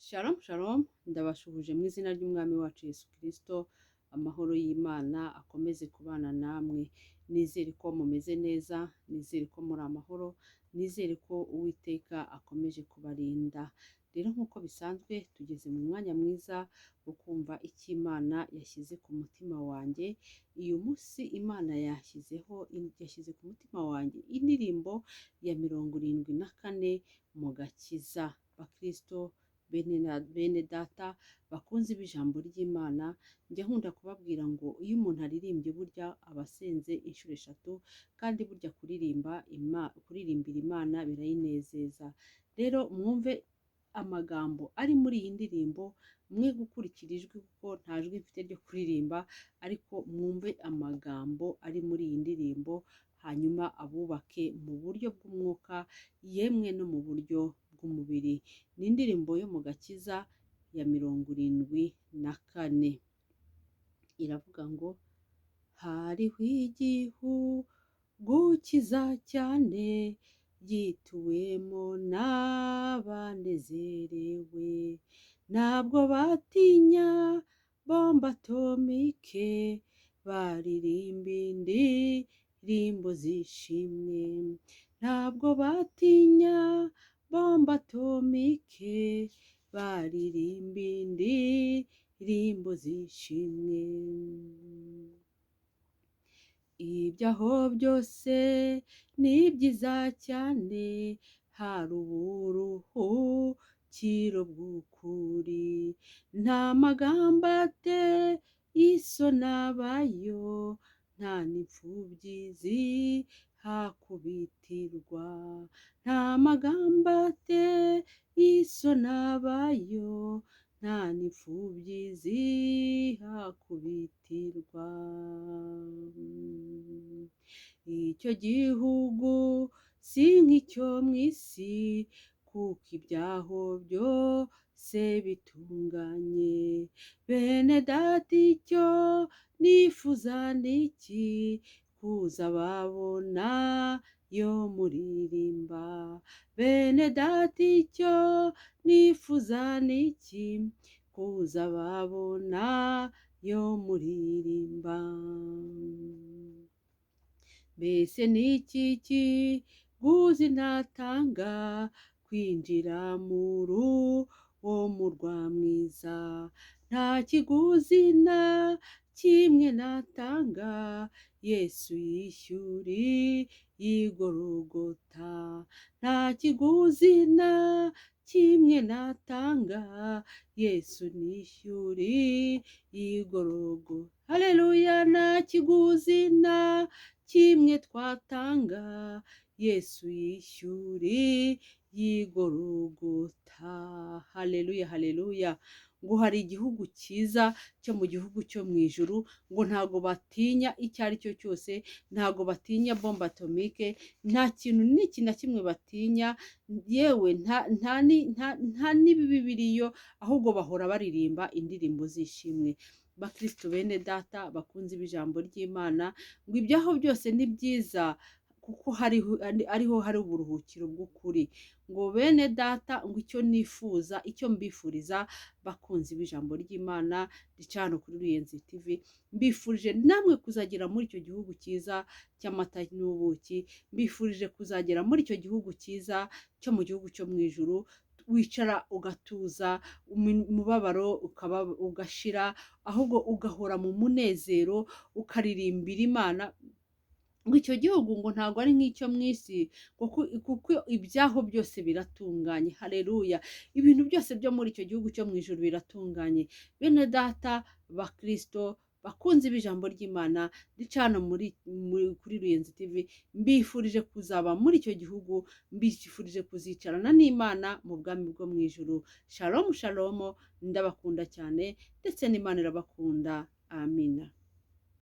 Shalom shalom, ndabashuhuje mu izina ry'Umwami wacu Yesu Kristo, amahoro y'Imana akomeze kubana namwe. Nizere ko mumeze neza, nizere ko muri amahoro, nizere ko Uwiteka akomeje kubarinda. Rero nk'uko bisanzwe tugeze mu mwanya mwiza wo kumva icyo Imana yashyize ku mutima wanjye. Uyu munsi Imana yashyizeho, yashyize ku mutima wanjye indirimbo ya 74 mu gakiza. Bakristo bene data bakunze b'ijambo ry'Imana, njya nkunda kubabwira ngo iyo umuntu aririmbye burya aba asenze inshuro eshatu, kandi burya kuririmba kuririmbira Imana birayinezeza. Rero mwumve amagambo ari muri iyi ndirimbo, mwe gukurikira ijwi kuko nta jwi mfite ryo kuririmba, ariko mwumve amagambo ari muri iyi ndirimbo, hanyuma abubake mu buryo bw'umwuka yemwe no mu buryo bw'umubiri. Ni indirimbo yo mu gakiza ya 74, iravuga ngo hariho igihugu cyiza cyane gituwemo n'abanezerewe, ntabwo batinya bombe atomike, baririmba indirimbo zishimwe, ntabwo batinya bombe atomike, baririmba indirimbo zishimwe. Ibyaho byose ni byiza cyane, hari uburuhukiro bw'ukuri, nta magambo ateye isoni abayo, nta n'imfubyi zihakubitirwa, nta magambo ateye isoni abayo, nta n'imfubyi zihakubitirwa. Icyo gihugu si nk'icyo mu isi, kuko ibyaho byose bitunganye. Bene data icyo nifuza ni iki, kuza babona yo muririmba. Bene data icyo nifuza ni iki, kuza babona yo muririmba. Mbese ni iki kiguzi natanga kwinjira muri uwo murwa mwiza? Nta kiguzi na kimwe natanga, Yesu yishyuriye igorogota. Nta kiguzi na kimwe natanga, Yesu nishyuriye igorogota. Haleluya, nta kiguzi na kimwe twatanga, Yesu yishyuriye igorogota. Haleluya, haleluya. Ngo hari igihugu cyiza cyo mu gihugu cyo mu ijuru, ngo ntago batinya icyo ari cyo cyose, ntago batinya bombe atomike, nta kintu n'iki na kimwe batinya, yewe nta n'ibibi biriyo, ahubwo bahora baririmba indirimbo z'ishimwe. Bakristo bene data bakunze b'ijambo ry'Imana, ngo ibyaho byose ni byiza kuko ariho hari uburuhukiro bw'ukuri. Ngo bene data, ngo icyo nifuza, icyo mbifuriza bakunzi b'ijambo ry'Imana rica hano kuri Ruyenzi TV, mbifurije namwe kuzagera muri icyo gihugu cyiza cy'amata n'ubuki, mbifurije kuzagera muri icyo gihugu cyiza cyo mu gihugu cyo mu ijuru, wicara ugatuza, umubabaro ugashira, ahubwo ugahora mu munezero, ukaririmbira Imana. Ngo icyo gihugu ngo ntabwo ari nk'icyo mu isi, kuko ibyaho byose biratunganye. Haleluya, ibintu byose byo muri icyo gihugu cyo mu ijuru biratunganye. Bene data bakristo bakunze b'ijambo ry'Imana rica hano kuri Ruyenzi TV, mbifurije kuzaba muri icyo gihugu, mbifurije kuzicarana n'Imana mu bwami bwo mu ijuru. Shalom shalom, ndabakunda cyane ndetse n'Imana irabakunda. Amina.